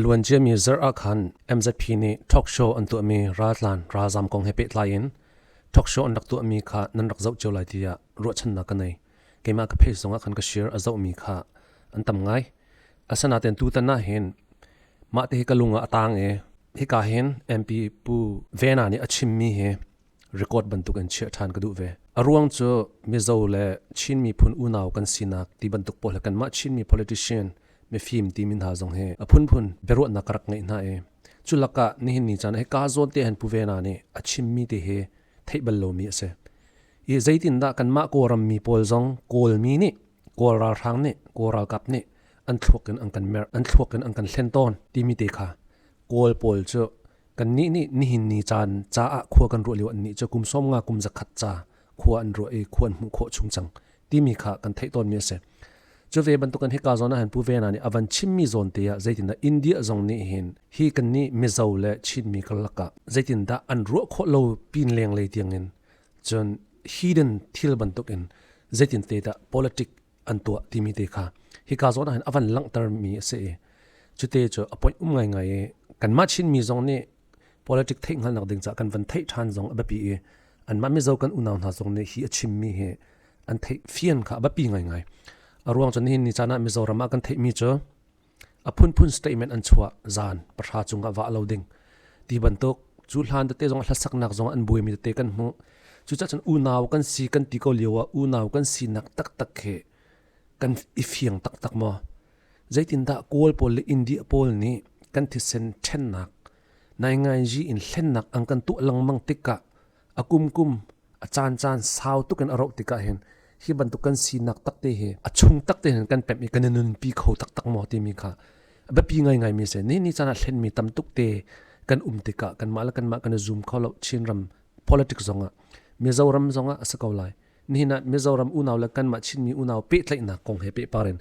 A luanciami zarh ah khan MZP nih talk show an tuahmi raltlan ralzam kong he pehtlai in talk show an rak tuahmi kha nan rak zoh cio lai tiah ruahchannak ka nei. Keimah ka page zongah khan ka share a zohmi kha an tam ngai. Asinain tutan ah hin mah te hi ka lung ah a tang i hika hin MP Pu Vena nih a chimmi hi record bantuk in chiah ṭhan ka duh ve. A ruang cu Mizo le Chin miphun unau kan sinak ti bantuk pawl he kanmah Chinmi politician mifim timi hna zong hi a phunphun biaruahnak ka rak ngeih hna i cu lakah nihin ni caan ah hika zawn te han Pu Vena nih a chimmi te hi theih bal lomi a si. I zeitindah kanmah Kawlram mi pawl zong Kawlmi nih Kawl ralhrang nih Kawl ralkap nih an thluak in an kan merh an thluak in an kan hlen tawn timi te kha Kawl pawl cu kannih nih nihin ni caan caah khua kan ruah lio annih cu kum 50 kum 100 ca khua an ruah i khua an hmuh khawh chung cang timi kha kan theih tawnmi a si. Cu ve bantukin hika zawn ah hin Pu Vena nih a van chimmi zawn te ah zeitindah India zong nih hin hi kannih Mizo le Chinmi karlak ah zeitindah an ruah khawh lo pin lenglei tiangin cun hidden thil bantukin zeitin te dah politic an tuah timi te kha hika zawn ah hin a van langhtermi a si i cute cu a point um ngaingai i kanmah Chinmi zong nih politic theihhngalhnak ding caah kan van theih ṭhan zong a biapi i anmah Mizo kan unau hna zong nih hi a chimmi hi an theih fian kha a biapi ngaingai. A ruang cu nihin ni caan ah Mizoram ah kan theihmi cu a phunphun statement an chuah zan 10 cungah vah lo ding ti bantuk cu hlan tete zong hlasaknak zong an buaimi tete kan hmuh. Cucaah cun unau kan si kan ti ko lio ah unau kan sinak taktak hi kan i fiang taktak maw? Zeitindah Kawl pawl le India pawl nih kan thisen ṭhennak naingainzi in hlennak an kan tuah lengmang tikah a kumkum a caancaan sau tuk in a rauh tikah hin hi bantuk kan sinak takte hi a chung takte hin kan pemh i kan i nunpi kho taktak maw timi kha a biapi ngaingai mi si. Ni ni caan ah hlenmi tam tuk te kan um tikah kanmah le kanmah kan i zum kho lo. Chinram politics zongah, Mizoram zongah a si ko lai. Nihin ah Mizoram unau le kanmah Chinmi unau pehtlaihnak kong he pehpar in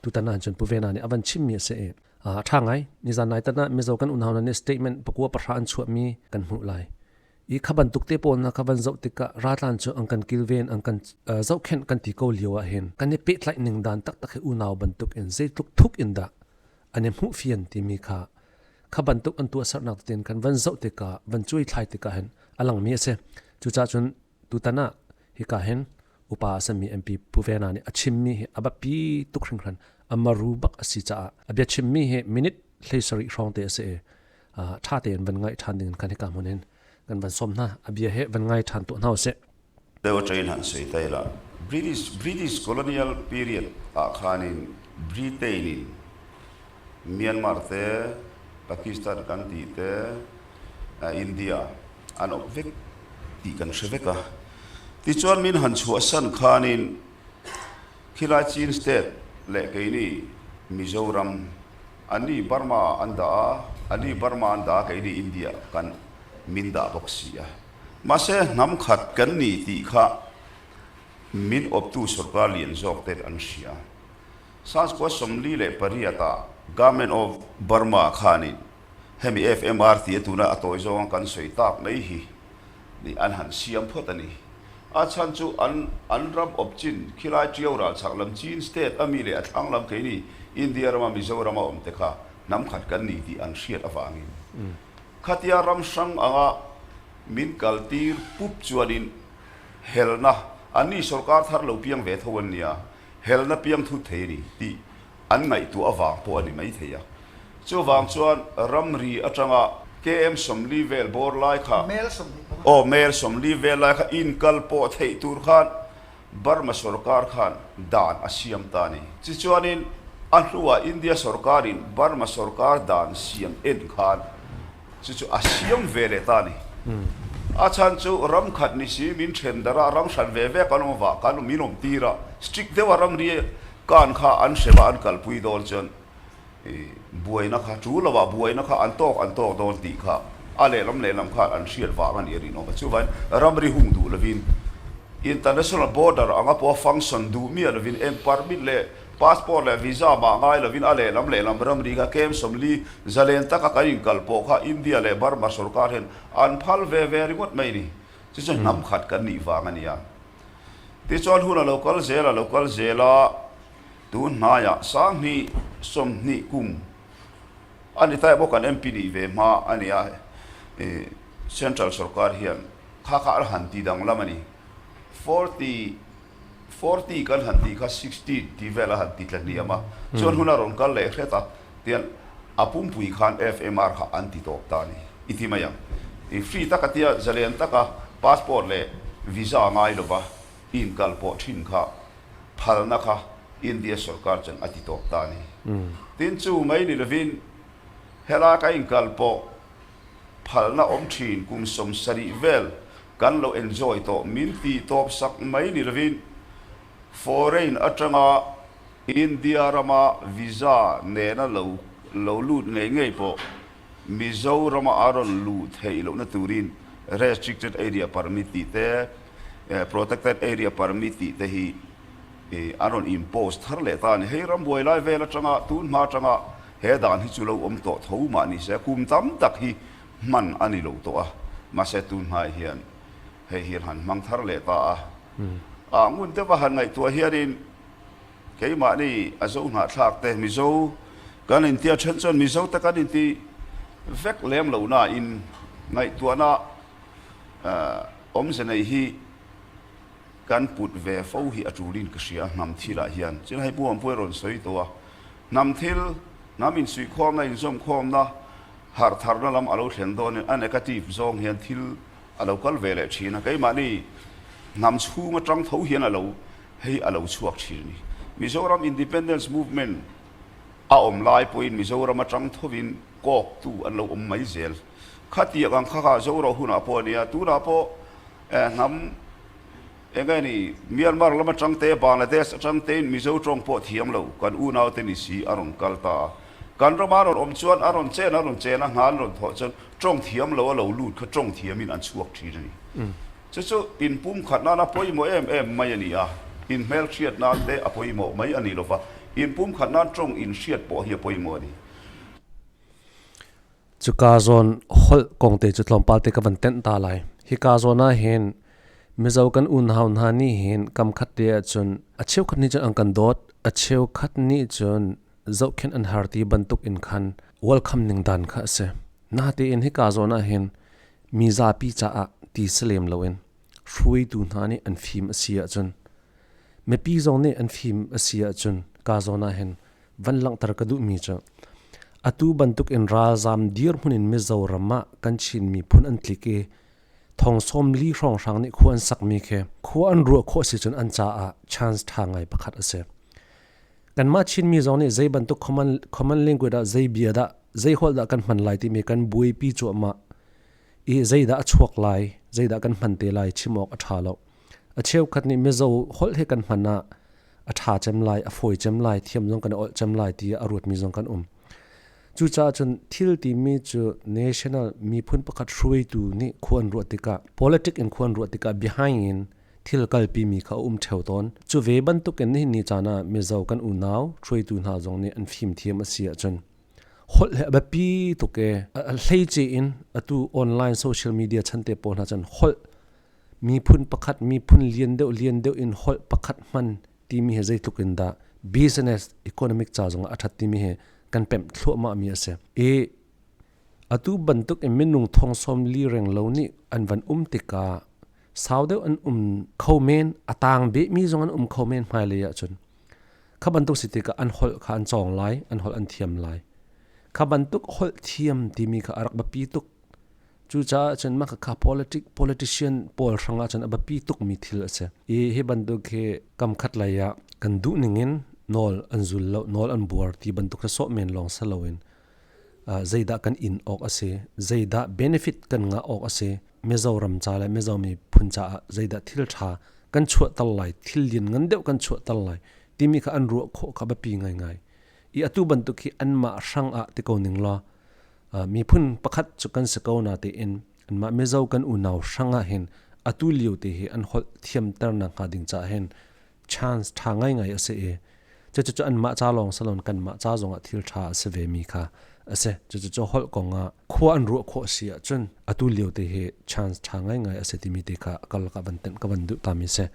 tutan ah cun Pu Vena nih a van chimmi a si i a ṭha ngai. Nizan nai tan ah Mizo kan unau hna nih statement 9 10 an chuahmi kan hmuh lai. I kha bantuk te pawl na kha van zoh tikah ratlan cu an kan kilven, an kan zohkhenh kan ti ko lio ah hin kan i pehtlaih ning dan taktak hi unau bantuk in zeitluk thuk in dah an i hmuh fian timi kha kha bantuk an tuahsernak tein kan van zoh tikah, van cuai thlai tikah hin a langmi a si. Cucaah cun tutan ah hika hin upa a sami MP Pu Vena nih a chimmi hi a biapi tuk hringhran, a maru bak a si caah a bia chimmi hi minute 17 hrawng te a si i ṭha tein van ngaih ṭhan ding kan hika hmun hin kan van sawm hna. A bia he van ngai ṭhan tuah hna usih. Deuh train han sei tai la. British colonial period ah khanin Britain in Myanmar te, Pakistan kan ti te, India an awp vek tih kan hre vek a. Tichuan min han chhuahsan khanin khilai Chin state leh keini Mizoram, anni Burma an dah a, anni Burma an dah a, keini India kan min dah bawk si a. Mahse hnam khat kan ni tih kha min awptu sorkar lian zawk ten an hria. Sanskua 48 ah Government of Burma khanin hemi FMR ti a tuna a tawi zawnga kan sawi tak mai hi nih an han siam phawt a ni. A chhan chu an an ram awp chin khilai Ṭiau ral chak lam Chin state a mi leh a thlang lam keini India rama Mizoram a awm te kha hnam khat kan ni tih an hriat avangin khatia ram hrang anga min kaltir pup chuanin helna anni sorkar thar lo piang ve tho an nia helna piang thut thei a ni tih an ngaihtuah avang pawh a ni maithei a. Chuvang chuan ramri atanga KM 40 vel bawr lai kha, aw mel 40 vel lai kha inkal pawh theih tur khan Burma sorkar khan dan a siam ta a ni. Tichuanin a hnuah India sorkarin Burma sorkar dan siam en khan chu chu a siam ve leh ta a ni. A chhan chu ram khat ni si min then darh a, ram hran ve ve kan awm avah kan min awm tir a, strict deuha ramri kan kha an hrem a an kalpui dawn chuan buaina kha chu lovah buaina kha an tawk an tawk dawn tih kha a lehlam lehlam khan an hriat vang a nih a rinawm a. Chuvain ramri hung duh lovin international border anga pawha function duh miah lovin eng permit leh passport leh visa mah ngai lovin a lehlam lehlam ramri kha kem 40 zalen taka kan inkal pawh kha India leh Burma sorkar hian an phal ve ve ringawt mai a ni. Chu chu hnam khat kan nih vang a ni a. Tichuan hun a lo kal zel a lo kal zel a, tun hnaiah 2020 kum. A ni ta bawk an MP nih ve hma a nia Central sorkar hian kha kha a han ti danglam a ni. 40 40 kan han tih kha 60 tih vel a han ti tla hniam a, chuan hun a rawn kal leh hret a, tian a pumpui khan FMR kha an ti tawp ta a ni i ti mai ang. I free taka tia zalen taka passport leh visa ngai lova i inkal pawh thin kha phalna kha India sorkar chuan a ti tawp ta a ni. Tin chu mai ni lovin helai ka inkal pawh phalna awm thin kum 70 vel kan lo enjoy tawh min ti tawp sak mai ni lovin foreign atanga India rama visa nena lo lo lut ngei ngei pawh Mizorama a rawn luh theih lohna turin restricted area permit tih te protected area permit tih te hi an rawn impose thar leh ta a ni. Hei rambuai lai vel atanga tun hma atanga he dan hi chu lo awm tawh tho mah ni se kum tam tak hi hman a ni lo tawh a, mahse tun hmai hian hei hi an han hmang thar leh ta a. A ngun deuh a han ngaihtuah hianin keimahni a zo hnahthlak te Mizo kan intia then chuan Mizo te kan inti vek lem lo nain ngaihtuahna awmze nei hi kan put ve fo hi a tulin ka hria hnam thilah hian. Chuan hei Pu Awmpuia rawn sawi tawh a, hnam thil, hnam insuihkhawmna, inzawmkhawmna, Harh tharna lam a lo thlen dawnin a negative zawng hian thil a lo kal ve leh thin a, keimahni hnam chhung atang tho hian a lo hei a lo chhuak thin a ni. Mizoram Independence Movement a awm lai pawhin Mizoram atang thovin kawktu an lo awm mai zel. Khatiang ang kha kha Zoro hunah pawh a nia, tunah pawh hnam Eng nge ni, Myanmar lam atang te, Bangladesh atang tein Mizo tawng pawh thiam lo, kan unaute ni si a rawn kal ta a. Kan rama rawn awm chuan a rawn chen a rawn chen a, hna an rawn thawh chuan tawng thiam lo a lo lut kha tawng thiamin an chhuak thin a ni. Chu chu inpumkhat nana pawimawh em em mai a ni a, inhmelhriat nan te a pawimawh mai a ni lo va, inpumkhat nan tawng inhriat pawh hi a pawimawh a ni. Cuka zawn holh kong te cu tlawmpal te ka van tenh ta lai. Hika zawn ah hin Mizo kan unau hna nih hin kam khat te ahcun a cheukhat nih cun an kan dawt, a cheukhat nih cun zohkhenh an har ti bantuk in khan welcome ning dan kha a si. Natein hika zawn ah hin mi zapi caah ti si lem loin hruaitu hna nih an fim a si ahcun mipi zong nih an fim a si ahcun ka zawn ah hin van langhter ka duhmi cu atu bantuk in ralzam dirhmun in Mizoram ah kan Chin miphun an tlik i thong 40 hrawnghrang nih khua an sakmi khi khua an ruah khawh si cun an caah chance ṭha ngai pakhat a si. Kanmah Chinmi zong nih zei bantuk common, common language ah zei bia dah zei holh dah kan hman lai timi kan buaipi cuahmah i zeidah a chuak lai zeidah kan hman te lai chim awk a ṭha lo. A cheukhat nih Mizo holh he kan hman ah a ṭha cem lai, a fawi cem lai, thiam zong kan i olh cem lai ti a ruatmi zong kan um. Cucaah cun thil timi cu national miphun pakhat hruaitu nih khua an ruah tikah politic in khua an ruah tikah behind in thil kalpimi kha a um ṭheo tawn. Cu ve bantukin nihin ni caan ah Mizo kan unau hruaitu hna zong nih an fimthiam a si ahcun holh he a biapi tuk e a hleice in atu online social media chan te pawl hna cun holh Miphun pakhat miphun lian deuh lian deuh in holh pakhat hman timi hi zeitluk in dah business economic ca zongah a ṭhat timi hi kan pemh thluahmah mi a si. I atu bantuk in minung thong 40 reng lo nih an van um tikah sau deuh an um kho men, a tang behmi zong an um kho men hmailei ahcun. Kha bantuk si tikah an holh kha an cawng lai, an holh an thiam lai. Kha bantuk holh thiam timi kha a rak biapi tuk. Cucaah cun mah khakha politic politician pawl hrangah cun a biapi tukmi thil a si. I hi bantuk hi kam khat lei ah kan duh ningin nawl an zul lo, nawl an buar ti bantuk kha sawh men lawng si loin zeidah kan in awk a si, zeidah benefit kan ngah awk a si, Mizoram ca le Mizo miphun caah zeidah thil ṭha kan chuahter lai, thil lian ngan deuh kan chuahter lai timi kha an ruah khawh kha biapi ngaingai. I atu bantuk hi anmah hrang ah ti ko ning law miphun pakhat cu kan si ko na tiin anmah Mizo kan unau hrang ah hin atu lio te hi an holh thiamternak hnga ding caah hin chance ṭha ngaingai a si i cucu anmah ca lawng si loin kanmah ca zongah thil ṭha a si ve mi kha a si. Cucu holh kong ah khua an ruah khawh si ahcun atu lio te hi chance ṭha ngaingai a si timi te kha karlak ah van tenh ka van duh ta mi si.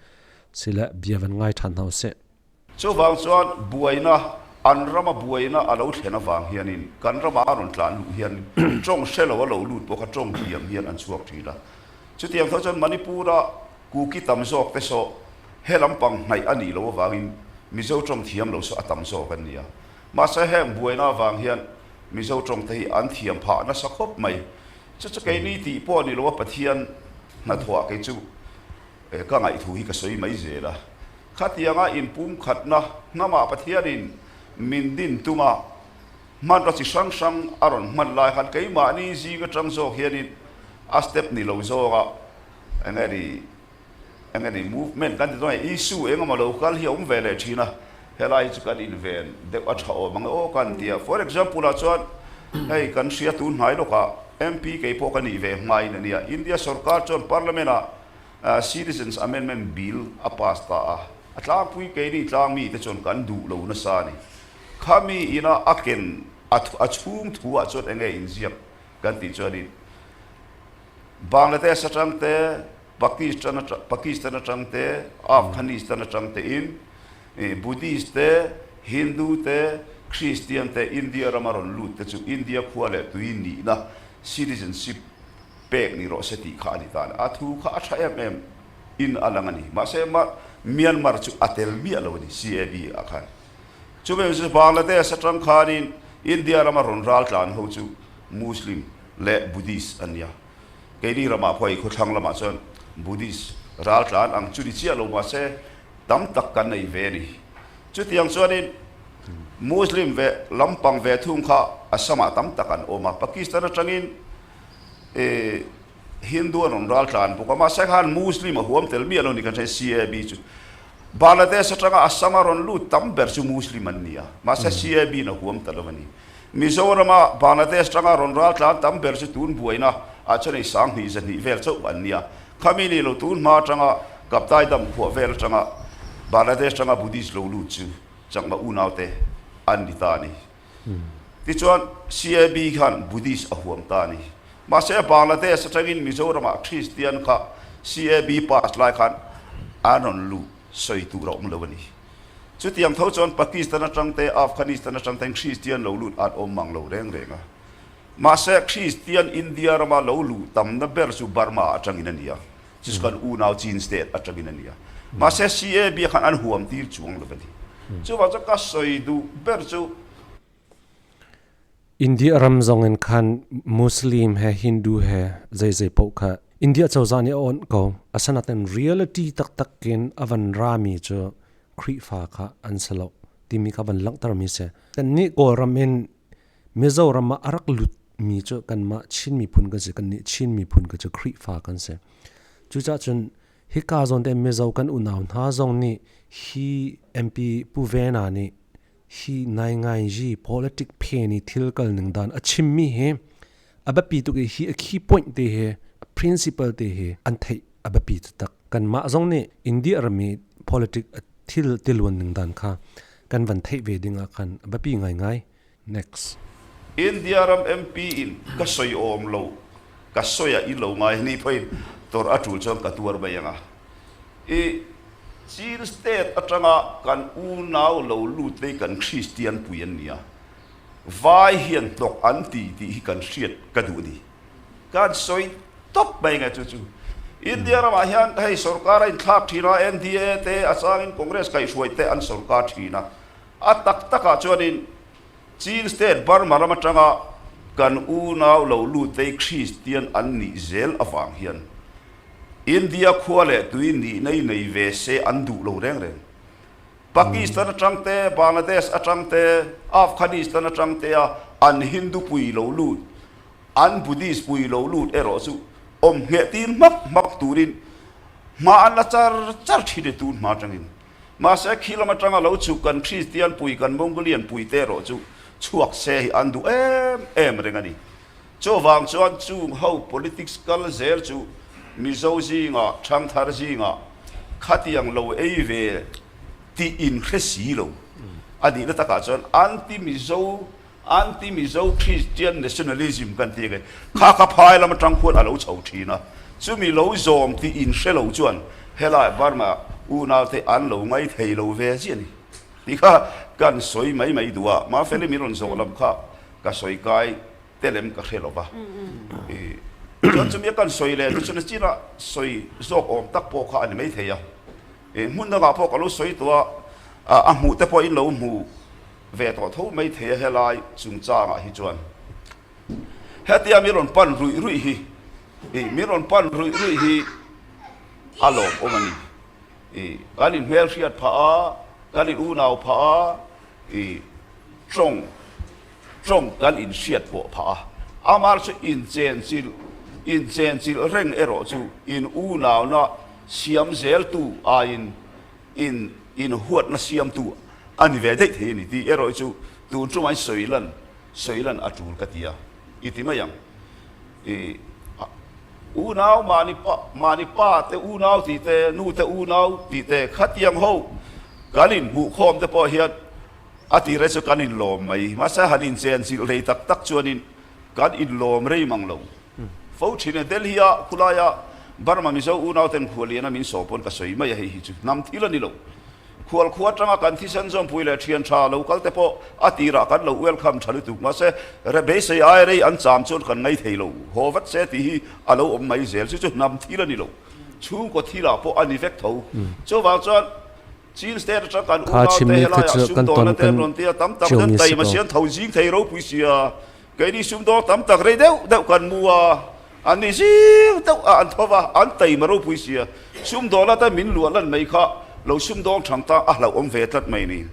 Sile bia van ngai ṭhan hna usih. Chuvang chuan buaina An rama buaina a lo thlen avang hianin kan rama a rawn tlan luh hian tawng hre lo a lo lut pawh kha tawng thiam hian an chhuak thin a. Chutiang tho chuan Manipur-a Kuki tam zawk te saw he lampang hnaih a nih loh avangin Mizo tawng thiam lo saw a tam zawk an ni a. Mahse heng buaina avang hian Mizo tawng te hi an thiam phah nasa khawp mai. Chu chu keini tih pawh a ni lo a, Pathian hnathawhah kei chu ka ngaihthu hi ka sawi mai zel a. Khatianga inpumkhatna hnamah Pathianin min din tum a, hmanraw chi hrang hrang a rawn hman lai khan keimahni zing atang zawk hianin a step ni lo zawnga eng nge ni eng nge ni movement kan ti dawn e, issue eng emaw lo kal hi a awm ve leh thin a, helai hi chu kan inven deuh a tha awm ang e aw kan ti a. For example ah chuan hei kan hria tun hnai lawkah MP kei pawh ka nih ve hmain a nia, India sorkar chuan parliament ah Citizens Amendment Bill a pass ta a, a tlangpui keini tlangmi te chuan kan duh lo nasa a ni. Khami ina a ken a chhung thu ah chuan enge inziak kan tih chuanin Bangladesh atang te, Pakistan Pakistan atang te, Afghanistan atang te in Buddhist te, Hindu te, Christian te India rama rawn lut te chu India khua leh tui nihna citizenship pek ni rawh se tih kha a ni ta a ni. A thu kha a tha em em in a lang a ni. Mahse Myanmar chu a tel miah lo a ni CAB ah khan. Chuvang chu Bangladesh atang khanin India rama rawn ral tlan ho chu Muslim leh Buddhist an nia. Keini ramah pawh hei khawthlang lamah chuan Buddhist ral tlan ang chu ni chiah lo mahse tam tak kan nei ve a ni. Chutiang chuanin Muslim ve lampang ve thung kha Assam-ah tam tak an awm a. Pakistan atangin Hindu an rawn ral tlan bawk a, mahse khan Muslim a huam tel miah lo ni kan hria CAB chu. Bangladesh atanga Assam a rawn lut tam ber chu Muslim an ni a, mahse CAB in a huam ta lo a ni. Mizorama Bangladesh atanga rawn ral tlan tam ber chu tun buaina ah chuan hei 2000 200 vel chauh an ni a, khami ni lo tun hma atanga Kaptai dam khuah vel atanga Bangladesh atanga Buddhist lo lut chu chakma unaute an ni ta a ni. Tichuan, CAB khan Buddhist a huam ta a ni. Mahse, Bangladesh atangin Mizoramah Kristian kha CAB pass lai khan an rawn luh sawi tur a awm lo a ni. Chutiang tho chuan Pakistan atang te, Afghanistan atang tein Kristian lo lut an awm mang lo reng reng a. Mahse, Kristian India rama lo luh tamna ber chu Burma atangin a ni a, chu chu kan unau Chin state atangin a ni a. Mahse, CAB khan an huam tir chuang lo a ni. Chuvang chuan ka sawi duh ber chu. India ram zong in khan Muslim he Hindu he zeizei paoh kha India cozah nih a awnh ko. Asinain reality taktak in a van rami cu Khrihfa kha an si lo timi kha van langhtermi si. Kannih Kawlram in Mizoram ah a rak lutmi cu kanmah Chin miphun kan si. Kannih Chin miphun ka cu Khrihfa kan si. Cucaah cun hika zawn te Mizo kan unau hna zong nih hi MP Pu Vena nih hi naingainzi politic phen i thil kal ning dan a chimmi hi a biapi tuk i hi a key point te hi a principle te hi an theih a biapi taktak. Kanmah zong nih India ram i politic thil tiluan ning dan kha kan van theih ve ding ah khan a biapi ngaingai. Next. India ram MP in ka sawi awm lo, ka sawi a i lo ngai ni pawhin tawrh a tul chuan ka tuar mai ang a. I Chin state atanga kan unau lo lut te hi kan Kristian pui an ni a, vai hian hnawk an ti tih hi kan hriat ka duh a ni. Kan sawi tawp mai nge chu chu. India ramah hian hei sorkar a inthlak thin a, NDA te a changin Congress kaihhruai te an sorkar thin a. A tak takah chuanin Chin State Burma ram atanga kan unau lo lut te Kristian an nih zel avang hian India khua leh tui nihna i nei ve se an duh lo reng reng. Pakistan atang te, Bangladesh atang te, Afghanistan atang te a an Hindu pui lo lut, an Buddhist pui lo lut erawh chu awm ngheh tir hmak hmak turin hma an la char char thin e tun hma atangin. Mahse, khi lam atanga lo chhuk kan Kristian pui, kan Mongolian pui te erawh chu chhuak se hi an duh em em reng a ni. Chuvang chuan chung ho politics kal zel chu Mizo zingah, Thangthar zingah khatiang lo ei ve tih inhre si lo a nihna takah chuan anti-Mizo, Anti-Mizo Christian Nationalism kan tih ang e, kha kha phai lam atang khuan a lo chho thin a, chumi lo zawm tih inhre lo chuan helai Burma unaute an lo ngai thei lo ve ziah a ni. Tih kha kan sawi mai mai duh a, Mafeli min rawn zawh lam kha ka sawi kai tel em ka hre lo va. Chuan chumi a kan sawi leh te chuan a chinah sawi zawk awm tak pawh kha a ni mai thei a. Hmun dangah pawh ka lo sawi tawh a, a hmuh te pawhin lo hmu ve tawh tho mai thei a helai chungchangah hi chuan. Hetia min rawn pan ruih ruih hi, min rawn pan ruih ruih hi a lawmawm a ni. I kan in hmelhriat phah a, kan in unau phah a, i tawng tawng kan in hriat pawh phah a. Amah chu in chenchilh in chenchilh reng erawh chu in unauna siam zeltu aiin in in huatna siamtu a ni ve daih thei a ni tih erawh chu tun tumah in sawi lan sawi lan a tul ka ti a, i ti mai ang. I unau mahni pa mahni pa te unau tih te nu te unau tih te khatiang ho kan inhmuhkhawm te pawh hian a tir e chu kan inlawm mai mahse han inchen chilh rei tak tak chuanin kan inlawm rei mang lo fo thin e. Delhi a khulaia Burma Mizo unau ten khualiana min sawm pawn ka sawi mai a hei hi chu hnam thil a ni lo. Khual khua atanga kan thisen zawmpui leh thian tha lo kal te pawh a tirah kan lo welcome tha lutuk. Mahse, beisei ai rei an cham chuan kan ngai thei lo. Haw vat se tih hi a lo awm mai zel. Chu chu hnam thil a ni lo. Chhungkaw thilah pawh a ni vek tho. Chuvang chuan Chin State atang kan Kha unau te chimmi kha helaiah chu kan sumdawnna tawn te an kan rawn tia tam tak cio ten mi si taima ko. sian tho zing thei ropui sia. Keini sumdawng tam tak rei deuh deuh kan mu a, an ni zing deuh a an tho va, an taima ropui sia. Sumdawn ata min luah lan mai kha lo sumdawng thang ta a hlauhawm ve tlat mai ni.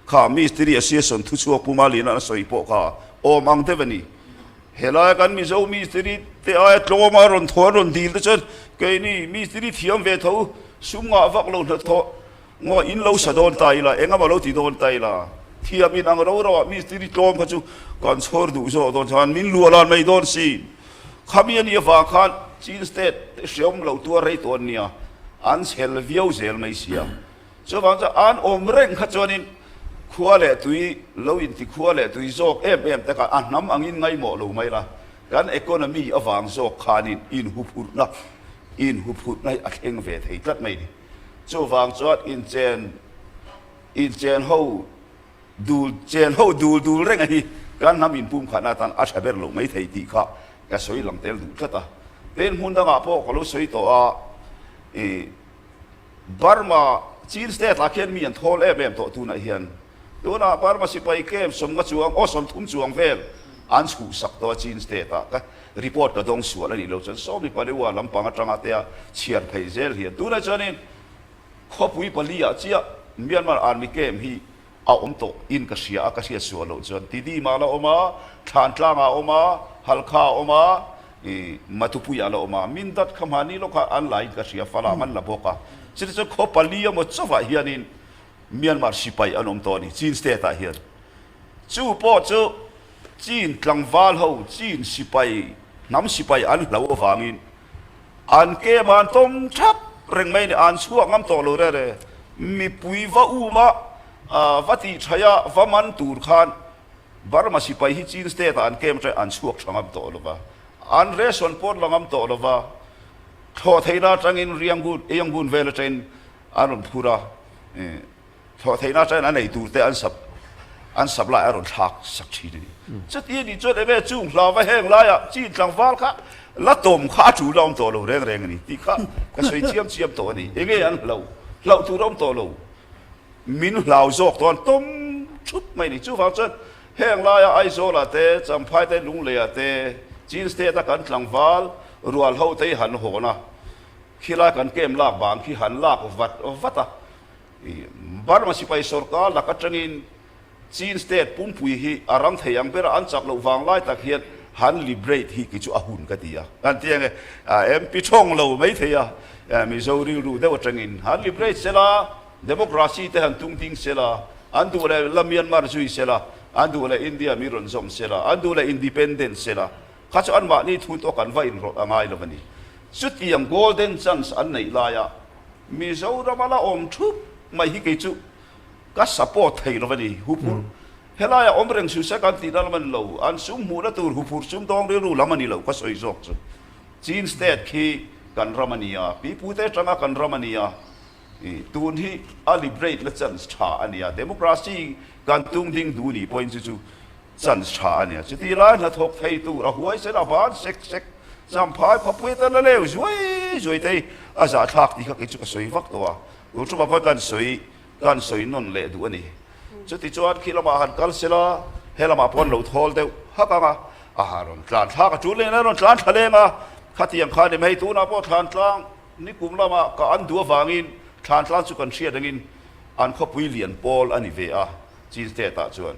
Kha Mistiri Association thuchhuak Pu Maliana a sawi pawh kha awm ang deuh a ni. Helaia kan Mizo Mistiri te aia tlawm a rawn thaw an rawn dil te chuan keini Mistiri thiam ve tho sum ngah vak lo hnathawh Ngaw in lo sa dawn ta ila, eng emaw lo ti dawn ta ila, thiam in ang ro ro ah mistiri tlawm kha chu kan chhawr duh zawk dawn chuan min luah lan mai dawn si. Khami a nih avang khan Chin State te hreawm lo tuar rei tawh an nia, an chhel viau zel mai sia. Chuvang chuan an awm reng kha chuanin khua leh tui lo inti khua leh tui zawk em em te kha a hnam angin ngaimawh lo mai la, kan economy avang zawk khanin inhuphurhna inhuphurhna hi a thleng ve thei tlat mai ni. Chuvang chuan inchen inchen ho dul chen ho dul dul reng a hi kan hnam inpumkhatna atan a tha ber lo mai thei tih kha ka sawi lang tel duh tlat a. Tin, hmun dangah pawh ka lo sawi tawh a, i Burma Chin State ah khian mi an thawl em em tawh tunah hian. Tunah Burma sipai camp sawmnga chuang aw 30 chuang vel an chhuhsak tawh a Chin State ah ka report ka dawng sual a nih loh chuan sawmi paliua lampang atanga tea chhiar phei zel hian tunah chuanin khawpui pali ah chiah Myanmar Army camp hi a awm tawh in ka hria a ka hriat sual loh chuan Tidim ah la awm a, Thlantlang ah a awm a, Halkha a awm a, i Matupui ah la awm a, Mindat kha hmani lawkah an la in ka hria Falam an la bawk a, chutichuan khaw pali emaw chauhah hianin Myanmar sipai an awm tawh a ni, Chin state ah hian. Chu pawh chu Chin tlangval ho, Chin sipai, hnam sipai an hlo avangin an kem an tawm thap reng mai a ni, an chhuak ngam tawh lo re re. Mipui va um a, va tih thaih a, va man tur khan Burma sipai hi Chin state ah an kem atangin an chhuak tha ngam tawh lo va, an ration pawt la ngam tawh lo va, thlawh theihna atangin Riangun, Yangon vel atangin An rawn phur a, thlawh theihna atangin an ei tur te an sap an sap lai a rawn thlak sak thin a ni. Chuti a nih chuan enge chung hlauva heng laiah chin tlangval kha la tawm kha a tul a awm tawh lo reng reng a ni tih kha ka sawi chiam chiam tawh a ni. Enge an hlauh hlauh tur a awm tawh lo, min hlau zawk tawh an tawm thup mai a ni. Chuvang chuan heng laia Aizawlah te, Champhai te, Lungleiah te, Chin State a kan tlangval rual ho te hi han hawn a, Khilai kan kem lak vang khi han lak vat vat a, Burma sipai sorkar lak atangin Chin state pumpui hi a ram thei ang bera an chak loh vang lai tak hian han liberate hi kei chu a hun ka ti a. Kan ti ange MP thawng lo mai thei a, Mizo rilru deuh atangin han liberate sela, democracy te han tung ding sela, an duh leh la Myanmar zui sela, an duh leh India mi rawn zawm sela, an duh leh independent sela, Kha chu anmahni thu tawk an va inrawlh a ngai lo a ni. Chutiang golden chance an neih laia Mizoram a la awm thup mai hi kei chu ka support thei lo a ni. Huphurh helaia awm reng suh se kan tihna lam a ni lo, an sum hmuhna tur huphurh sumdawng rilru lam a ni lo ka sawi zawk chu. Chin state khi kan ram a ni a, pipute atanga kan ram a ni a. I tun hi a liberate na chance tha a nia, democracy kan tung ding duh nih pawhin chu chu chance tha a nia. Chuti lai hnathawk thei tur a huaisen a van sek sek champhai khawpui atan a leu zuai zuai te hi a zahthlak tih kha kei chu ka sawi vak tawh a, tun ṭuma pawh kan sawi kan sawi nawn leh duh a ni. Chuti chuan khi lamah han kal sela he lamah pawh an lo thawl deuh hak ang a, aha rawn tlan thlak a ṭul leng a rawn tlan thla leng a, khatiang kha a ni mai tunah pawh thlan tlang Nikum lamah ka an duh avangin Thlantlang chu kan hriat angin an khawpui lian pawl a ni ve a, Chin State ah chuan.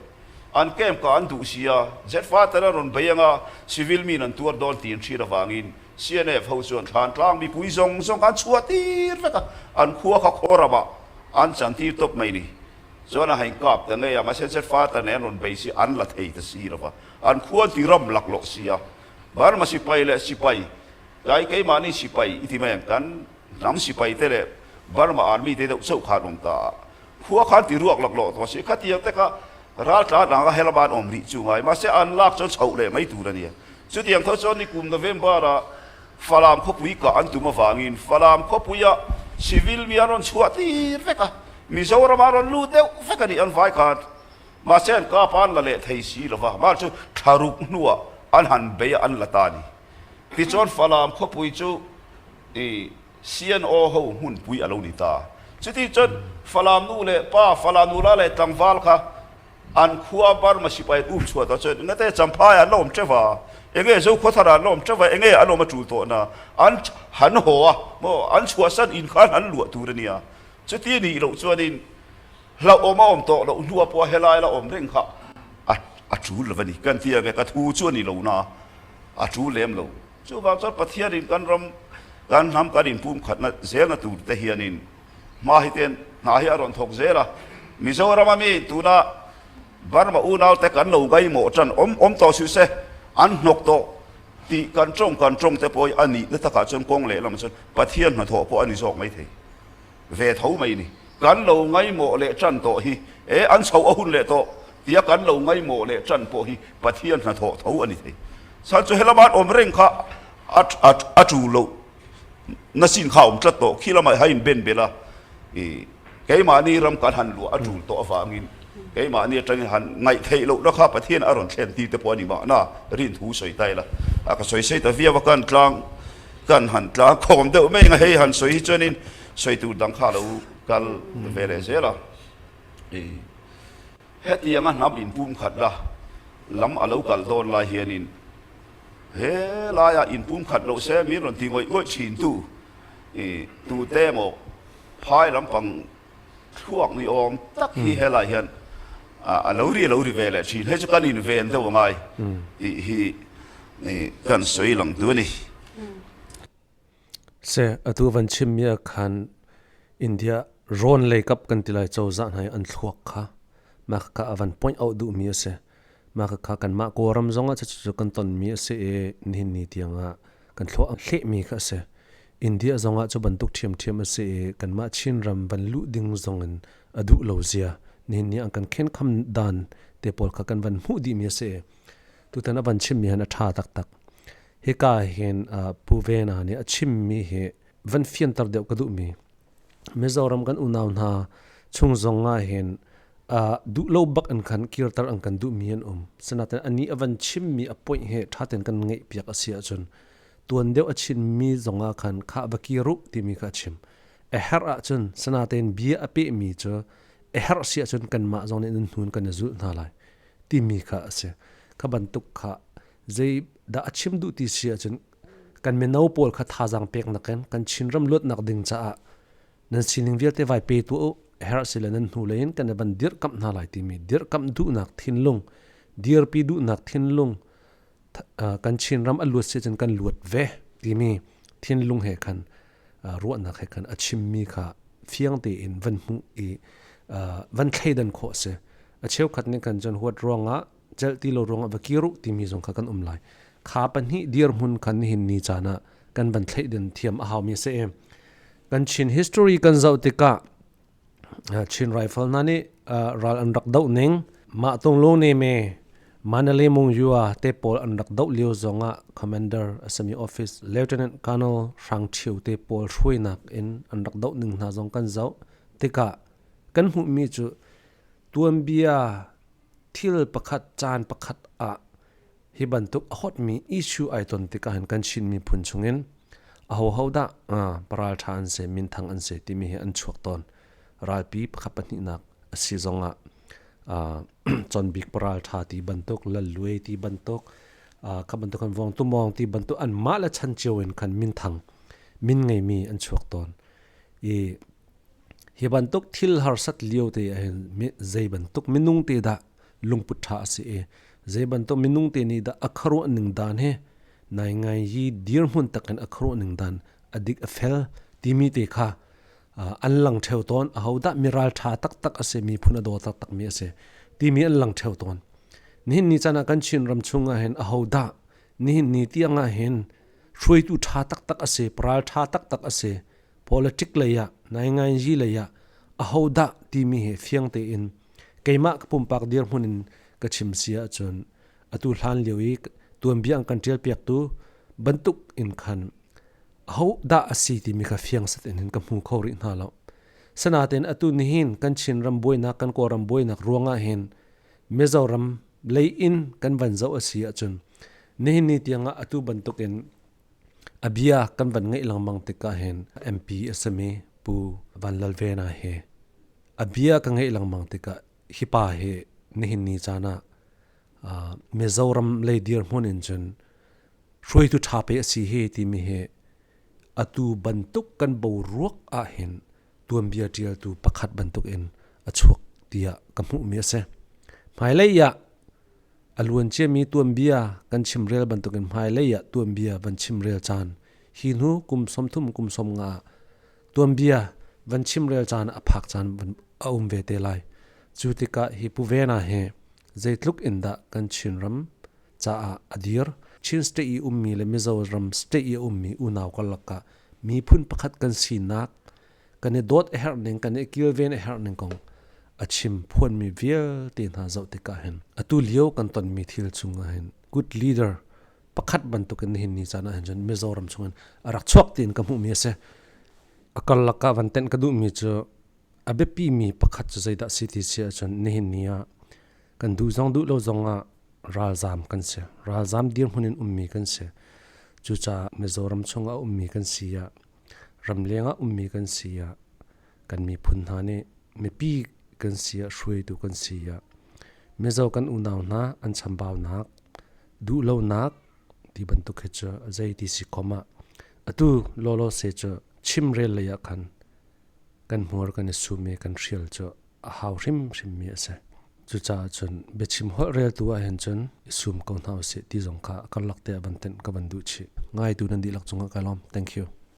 An camp ka an duh si a, Jet fighter a rawn bei anga civil min an tuar dawn tih an hriat avangin CNF ho chuan Thlantlang mipui zawng zawng kha an chhuah tir vek a, an khua kha khaw ramah an chan tir tawp mai ni. Chuan a hain kap ta ngei a, mahse Jet fighter nen an rawn bei si an la thei ta si lova, an khua an ti ram laklawh si a, Burma sipai leh sipai Tlai keimahni sipai i ti mai ang, kan hnam sipai te leh Burma army te deuh chauh khan awm ta a, khua khan ti ruak laklawh tawh si, khatiang te kha raltlan anga helama an awm rih chu ngai, mahse an lak chuan chhoh leh mai tur a nia. Chutiang tho chuan nikum November ah Falam khawpui kah an tum avangin Falam khawpuia civil mi an rawn chhuah tir vek a, Mizoram an rawn lut deuh vek a nih an vai khan, mahse an kap a an la leh thei si lova, mahse chu thlaruk hnuah an han bei a an la ta a ni. Tichuan Falam khawpui chu i CNO ho hmunpui a lo ni ta. Chuti chuan Falam nu leh pa, Falam nula leh tlangval kha an khua Burma sipai an um chhuah tawh chuan engate Champhai an la awm teuh a, enge Zokhawthar an la awm teuh a, enge an awm a tul tawh na, an han haw a, maw an chhuahsan in khan an luah tur a nia. Chuti nih loh chuanin Hlauhawm a awm tawh loh hnua pawh helai la awm reng kha a a tul lo a ni. Kan ti ang e, ka thu chu a ni lo na, a tul lem lo. Chuvang chuan Pathianin kan ram, kan hnam kan inpumkhatna zelna tur te hianin hma hi ten hna hi a rawn thawk zel a. Mizorama mi tuna Burma unaute kan lo ngaimawh tan awm awm tawh suh se, an hnawk tawh tih kan tawng kan tawng te pawh hi a nihna takah chuan kawng lehlamah chuan Pathian hnathawh pawh a ni zawk maithei. Ve tho mai ni. Kan lo ngaimawh leh tan tawh hi e an chhoh a hun leh tawh tia kan lo ngaimawh leh tan pawh hi Pathian hnathawh tho a ni thei. Chhan chu helama an awm reng kha a a a tul loh na chin kha a awm tlat tawh. Khi lamah hian ben belh a i keimahni ram kan han luah a tul tawh avangin keimahni atangin han ngaih theih lohna kha Pathian a rawn thlen tir te pawh a ni mahna rin thu sawi ta ila a ka sawi sei ta viau a kan tlang Kan han tla khawm deuh mai ang a, hei han sawi hi chuanin sawi tur dang kha a lo kal ve leh zel a. Hetianga hnam inpumkhat la lam a lo kal dawn lai hianin he laia inpumkhat loh se min rawn ti ngawih ngawih thin tu tute emaw phai lampang Thluak ni awm tak hi helai hian a lo ri a lo ri ve leh thin. Hei chu kan inven deuh a ngai tih hi kan sawi lang duh a ni. Se atu van chim mi ah khan India rawn lei kap kan ti lai cozah hna i an thluak kha mah kha a van point out duh mi a si. Mah kha kanmah Kawlram zong ah cucu kan ton mi a si i nihin ni tiang ah kan thluak a hleh mi kha a si. India zong ah cu bantuk ṭhiamṭhiam a si i kanmah Chinram van luh ding zong in a duh lo zia nihin ni an kan khenkham dan te pawl kha kan van hmuh dih mi a si i tutan a van chim mi han a ṭha taktak. Hika hin Pu Vena nih a chim mi hi van fianter deuh ka duh mi Mizoram kan unau hna chung zong ah hin duh lo bak an khan kirter an kan duh mi an um. Sinain anih a van chim mi a point he ṭha tein kan ngeih piak a si ahcun tuan deuh a chim mi zong ah khan khah va kir uh timi kha a chim. A herh ahcun sinain bia a peh mi cu a herh si ahcun kanmah zong nih nan hnun kan i zulh hna lai timi kha a si. Kha bantuk kha zei dah a chim duh ti si ahcun kan mino pawl kha thazaang pek nakin kan Chinram luatnak ding caah nan sining vialte vai pe tuah u herh sile nan hnu lei in kan i van dirhkamh hna lai timi dirhkamh duhnak thinlung dirpi duhnak thinlung kan Chinram a luat si cun kan luat ve timi thinlung he khan ruahnak he khan a chimmi kha fiang tein van hmuh i van thleidan khawh si a cheukhat nih kan cun huat ruangah celh ti lo ruangah va kir u timi zong kha kan um lai kha pahnih dirhmun khan nihin ni caan ah kan van thleidan thiam a haumi a si i kan Chin history kan zoh tikah Chin Rifle hna nih ral an rak doh ning mah tung lo ne me Mandalay Mungyua te pawl an rak doh lio zongah Commander a simi office Lieutenant Colonel Hrang Ṭhio te pawl hruainak in an rak doh ning hna zong kan zoh tikah kan hmuhmi cu tuanbia thil pakhat caan pakhat ah hi bantuk a hotmi issue ai ton tikah hin kan Chin miphun chungin ahoho dah paralṭha an si minthang an si timi hi an chuak tawn. Ralpi pakhat pahnihnak a si zongah Conbik paralṭha ti bantuk Lalluai ti bantuk kha bantuk khan Vawng Tumawng ti bantuk anmah le chan cio in khan minthang min ngeimi an chuak tawn. I hi bantuk thil harsat lio te ahhin zei bantuk minung te dah lungput ṭha a si i zei bantuk minung te nih dah a khuaruah ning dan hi nai ngai hi dirhmun takin a khuaruah ning dan a dik a fel timi te kha an lang ṭheo tawn. Ahodah miral ṭha taktak a si, miphun a daw taktak mi a si timi an lang ṭheo tawn. Nihin ni caan ah kan Chin ram chung ah hin ahodah nihin ni tiang ah hin hruaitu ṭha taktak a si, paral ṭha taktak a si, politic lei ah, naingainzi lei ah ahodah timi hi fiang tein keimah ka pumpak dirhmun in ka chim si ahcun atu hlan lio i tuanbia an kan ṭialpiaktu bantuk in khan ahodah a si timi kha fiang set in ka hmu kho rih hna lo. Sanaten atu nihin kan Chin ram buainak kan Kawlram buainak ruangah hin Mizoram lei in kan van zoh a si ahcun nihin ni tiangah atu bantukin a bia kan van ngeih lengmang tikah hin MP a simi Pu Van Lal Vena hi a bia ka ngeih lengmang tikah hi pa hi nihin ni caan ah Mizoram lei dirhmun in cun hruaitu ṭha pe a si hi timi hi atu bantuk kan boruak ahhin tuanbia ṭialtu pakhat bantuk in a chuak tiah ka hmuhmi a si. Hmailei ah a luan ciami tuanbia kan chimrel bantukin hmailei ah tuanbia van chimrel caan hi hnu kum 30 kum 50 ah tuanbia van chimrel caan a phak caan a um ve te lai. Cu tikah hi Pu Vena hi zeitluk in dah kan Chinram caah a dir. Chin State i ummi le Mizoram State i a ummi unau karlak ah miphun pakhat kan sinak kan i dawt a herh ning kan i kilven a herh ning kong a chim phuanmi vialte hna zoh tikah hin atu lio kan tonmi thil chungah hin good leader pakhat bantukin nihin ni caan ah hin cun Mizoram chungin a rak chuak tiin ka hmuhmi a si. A karlak ah van tenh ka duhmi cu a biapimi pakhat cu zeidah si ti si ahcun nihin ni ah kan duh zong duh lo zong ah ralzam kan si. Ralzam dirhmun in ummi kan si. Cucaah Mizoram chungah ummi kan si ah ramleng ah ummi kan si ah kan miphun hna nih mipi kan si ah hruaitu kan si ah Mizo kan unau hna an chambaunak duhlonak ti bantuk hi cu zei ti si kom ah atu lawlaw se cu chimrel lei ah khan kan hmur kan i sum i kan hrial cu a hau hrimhrim mi a si. Cucaah cun biachim holh reltu ah hin cun i sum ko hna usih ti zong kha karlak te ah van tenh ka van duh chih. Ngaitu nan dihlak cungah kai lawm. Thank you.